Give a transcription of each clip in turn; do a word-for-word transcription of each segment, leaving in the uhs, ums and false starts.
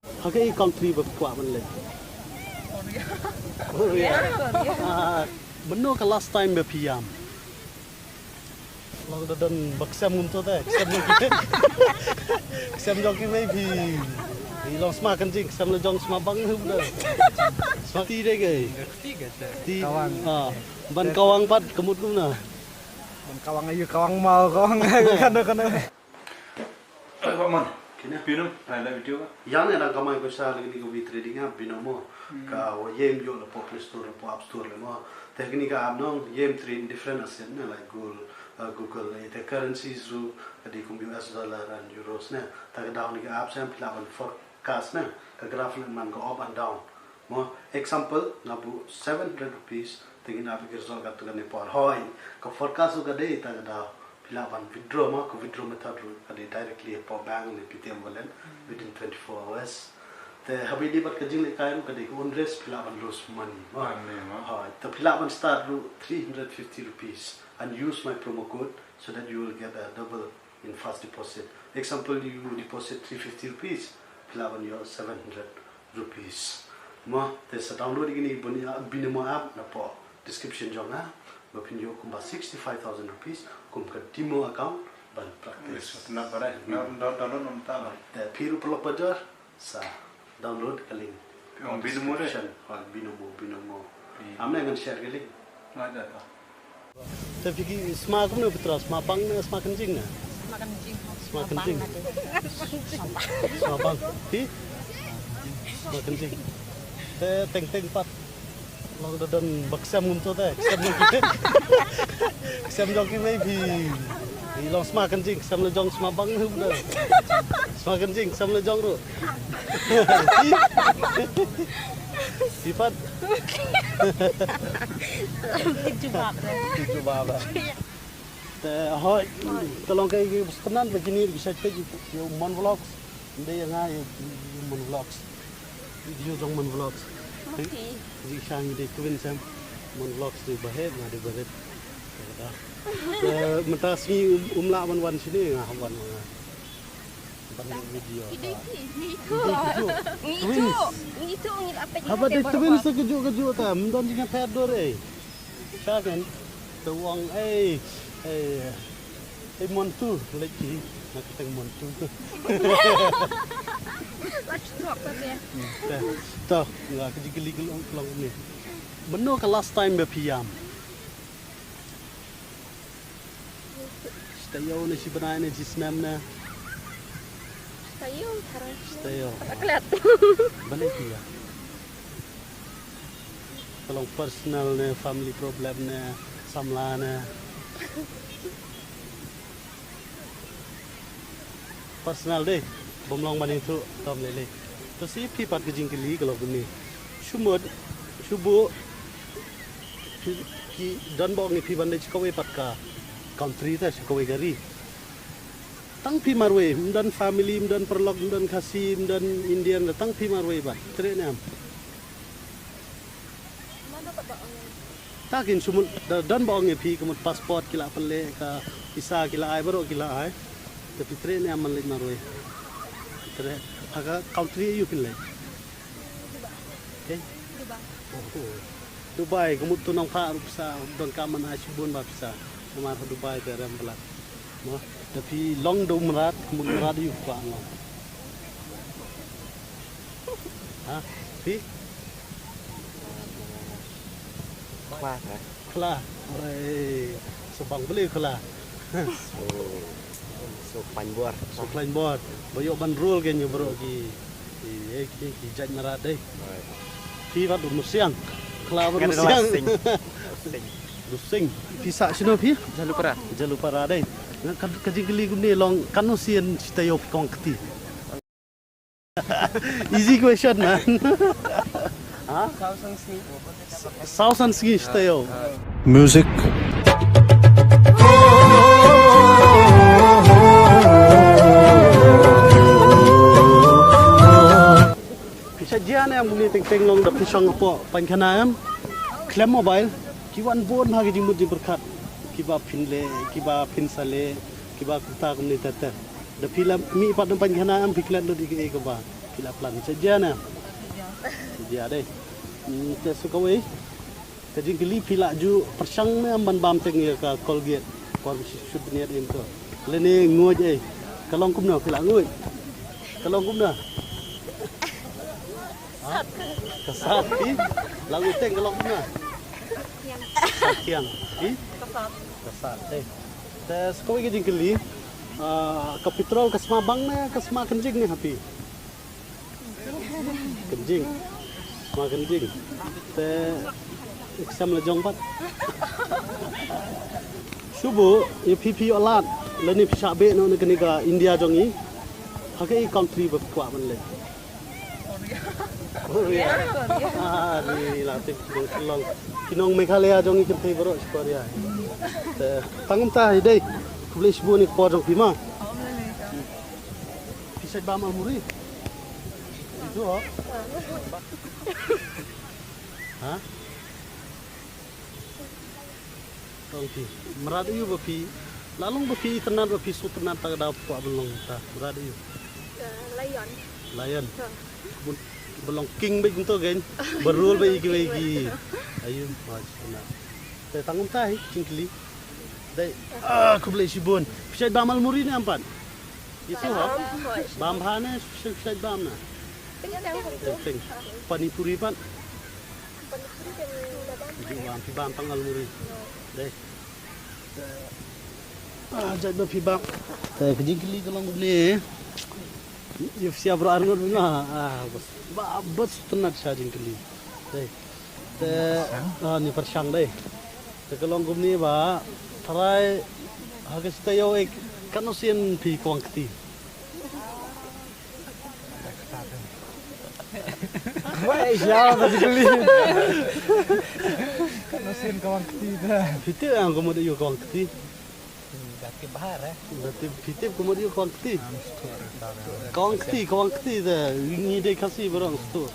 Ha kaei country ba phi kwah ban leit? Korea. Korea. Ah, mynno ka last time ba phi ïam? Long da don ba ksem ngum to te, ksem jong ki. Ksem jong ki mei phi. Phi long sma kan jing, ksem la jong sma bang hu da. Sma ti de ke. Ti ke te. Ti. Kawang. Ah, ban kawang pat ka mut kumno? Ban kawang ayu, kawang mau, kawang kana kana. Oi, Pak Mon. Kine? Phi num, phi la video ka? Ïa ne dang kamai ko sa lagi ni ko bi trading app bino mo. Hmm. Ka wa ïem ïoh la pop Play Store, la pop App Store le mo. Te kini ka app nong ïem trade different asset ne like Google, uh, Google, eh, te currencies ruh ka dei kum U S dollar and euros ne. Ta ka daw ni ka app sem phi lah ban forecast ne. Ka graph le man ka up and down. Mo, example, nga buh seven hundred rupees, te ngin ap ïa ki result katto katne por. Hooid, ka forecast ruh ka dei ta ka daw. Phi lah ban withdraw mo, ka withdraw method ruh ka dei directly hapoh bank ne Paytm wallet within twenty-four hours. Te haba ïadei bad ka jinglehkai ruh ka dei ka own risk, phi lah ban lose money mo. Money mo. Hooid, te phi lah ban start ruh three hundred fifty rupees and use my promo code so that you will get a double in first deposit. Example, you deposit three fifty rupees, phi lah ban ïoh seven hundred rupees. Mo, te sa download ïa kine bun ïa Binomo app napoh description jong nga, ba phin ïoh kumba sixty-five thousand rupees kum ka demo account ban practice. Yes, na pare. Na, na, na, na, na, na. Te phi ruh paralok bajor, sa download ka link. Ong Binomo de? Description. Ha, Binomo, Binomo. Hmm. Am ne ngan share ka link. Nga da ta. Te phi ki sma kumno phi trai, sma pang ne sma kynjing ne? Sma kynjing. Sma kynjing. Sma pang. Phi? Sma kynjing. Te teng teng pat. Long da don ba ksem ngum to te. Ksem jong ki. Ksem jong ki mei phi. Phi long sma kynjing, ksem la jong sma bang ne da. Sma kynjing, ksem la jong ruh. Phi? Phi pat. Ki jubab re. Ki jubab re. Te hoi, te long kai ki sepenan ba kini ki sait page ïa Mon Vlogs. Nde ïa nga ïa Mon Vlogs. Video jong Mon Vlogs. Okay. Ji shang de kwin sem. Mon Vlogs de bahet nga de bahet. Te mynta sngi um lah ban wan shini nga wan nga. Ban video. Ki dei ki, ngi tu. Ngi tu. Twins. Ngi tu, ngi la peit. Haba dei twins sa kajuh kajuh ta, ym don jingïapher dur ei. Sha kan, te ong ei, ei, ei Montu, leit ki, na ka teng Montu. Let's talk, okay. Te, to, nga ka jingkylli ka long, long ni. Mynno ka last time ba phi ïam? Shi taïew ne shi bnai ne shi snem ne? Shi taïew, tharai. Shi taïew. Kata klet. Balei phi ïa? Ka long personal ne, family problem ne, samla ne. Personal dei, bym long ban ïathuh, tom lei lei. To sa phi pat ka jingkylli ka long kumne. Shu mut, shu buh, phi, ki don ba ong ïa phi ban leit sha kawei pat ka country te, sha kawei ka ri. Tang phi marwei, ym don family, ym don paralok, ym don Khasi, ym don Indian, tang phi marwei pat. Treh ne em? Ta kin shu mut, da don ba ong ïa phi ka mut passport ki la pynleh, ka visa ki la ai, baroh ki la ai. Te phi treh ne em ban leit marwei? Treh. Ha ka country aïu phin leit? Okay. Dubai. Oh, oh. Dubai, ka mut tu nang pha ruh pisa, don ka man ai shibun ba pisa. Namar ha Dubai te rem palat. Mo, da phi long da u mrad, ka mut mrad aïu phi kwah long? Ha? Phi? Khla, eh. Khla. Oi, sa bang balei khla? So, so khlaiñ bor. So khlaiñ bor. Ba ïoh ban rule kein ïa baroh ki, ki, eh, ki, ki jait mrad dei. Oi. Phi bad u Mursiang. Khla bad u Mursiang. Sing. Sing. Phi sah shano phi? Jalupara. Jalupara dei. Ka, ka jingkylli kumne long, katno sien shi taïew phi kong kti? Easy question, man. Ha? Saw san sngi. Saw san sngi shi taïew. Music. Phi shah jia ne em kumne teng teng long da phi shong hapoh paikhana em? Khlem mobile. Ki wan bun ha ki jingmut jingpyrkhat. Kiba phin leh, kiba phin sa leh, kiba kumta kumne ter ter. Da phi la mih pat na paikhana em phi klet lut ïa kaei kaba Phi la plan sha jia ne? Sha jia dei. Hmm, te sa kawei. Ka jingkylli, phi la ju pyrshang ne em ban bam teng ïa ka Colgate por ba shi shu bniat ïa to? Lane nguid ei? Ka long kumno, phi la nguid? Ka long kumno? Ha? Ka sat. Phi la nguid teng, ka long kumno? Sat thiang. Phi? Ka sat. Ka sat dei. Te sa kawei ka jingkylli, ah, ka petrol ka sma bang ne ka sma kynjing ne ha phi? Kynjing. Sma kynjing. Te, ïa ka sem la jong pat. Shu buh ïa phi, phi ïoh lad lane phi shah beh noh na kane ka India jong ngi, ha kaei ka country ba phi kwah ban leit? Korea. Korea. Ah, ni la tip ki nong Shillong. Ki nong Meghalaya jong ngi kynthei baroh sha Korea. Te tang kumta hi dei. Khublei shibun ïa ka por jong phi ma. Phi shait bam almuri? Itu ho. Ha? Ong phi. Mrad aïu ba phi, la long ba phi itynnad, ba phi sngewtynnad ta ka daw phi kwah ban long ta? Mrad aïu? Eh, lion. Lion. Ha. Bun, ba long king bad kumto kein. Ba rule bad ïa kiwei ki. Aïu, oh, itynnad. Te tang kumta hi jingkylli. Dei. Ah, khublei shibun. Phi shait bam almuri ne em pat? Itu ho. Bam bha ne, phi shait bam na? Teng teng. Teng teng. Pani puri pat? Pani puri teng bam. Ju bam, phi bam tang almuri. Dei. Ah, jait ba phi bam. Te ka jingkylli ka long kumne. Ïa phi sia baroh arngut na. Ah, bas. Ba, bas tynnat sha jingkylli. Dei. Te, ah, ni pyrshang dei. Te ka long kumne ba, tharai ha ka shi taïew ei, katno sien phi kwang kti? Wei, sha ba jingkylli. Katno sien kwang kti te? Phi tip em ka mut aïu kwang kti? Da tip bha re. Da tip, phi tip ka mut aïu kwang kti? Kwang kti, kwang kti te, ngi dei Khasi baroh stur.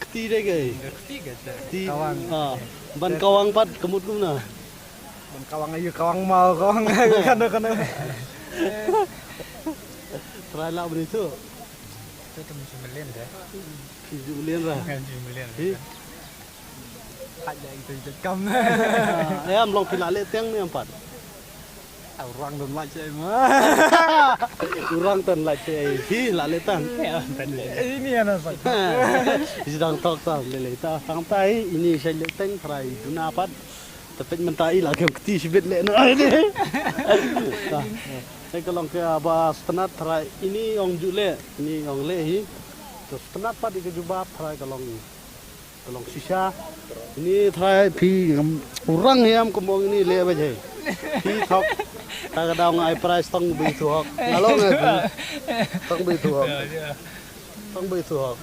Kti dei kaei? Kti kaei te? Kti. Kawang. Ah, ban kawang pat ka mut kumno? Ban kawang aïu, kawang maw, kawang kano kano. Try lah bynta tu. Tu tu mesti melian deh. Phi ju melian ra? Kan ju melian. Phi? Haj ïa itu itu kam. Ah, em long phi la leh teng ne em pat? Ah, orang don lait sha ei ma. Orang don lait sha ei. Phi la leh teng? Ïa, don leh. Ini ana pat. Ïa dang tok tang leh leh ta. Tang tai ini shait leh teng, tharai duna pat. Te peit mynta i la kem kti shibit leh na. Ai ni. Te ka long kaba sngewtynnat, tharai ini ong ju leh, ini ong leh hi. Te sngewtynnat pat ïa ka jubab, tharai ka long, ka long shisha. Ini tharai phi, um, u rang hiam kum ong ini leh ba jai. Phi thok. Ta ka daw nga ai prize tang ba ithuh hok. Nga long eh phi. Tang ba ithuh hok. Tang ba ithuh hok.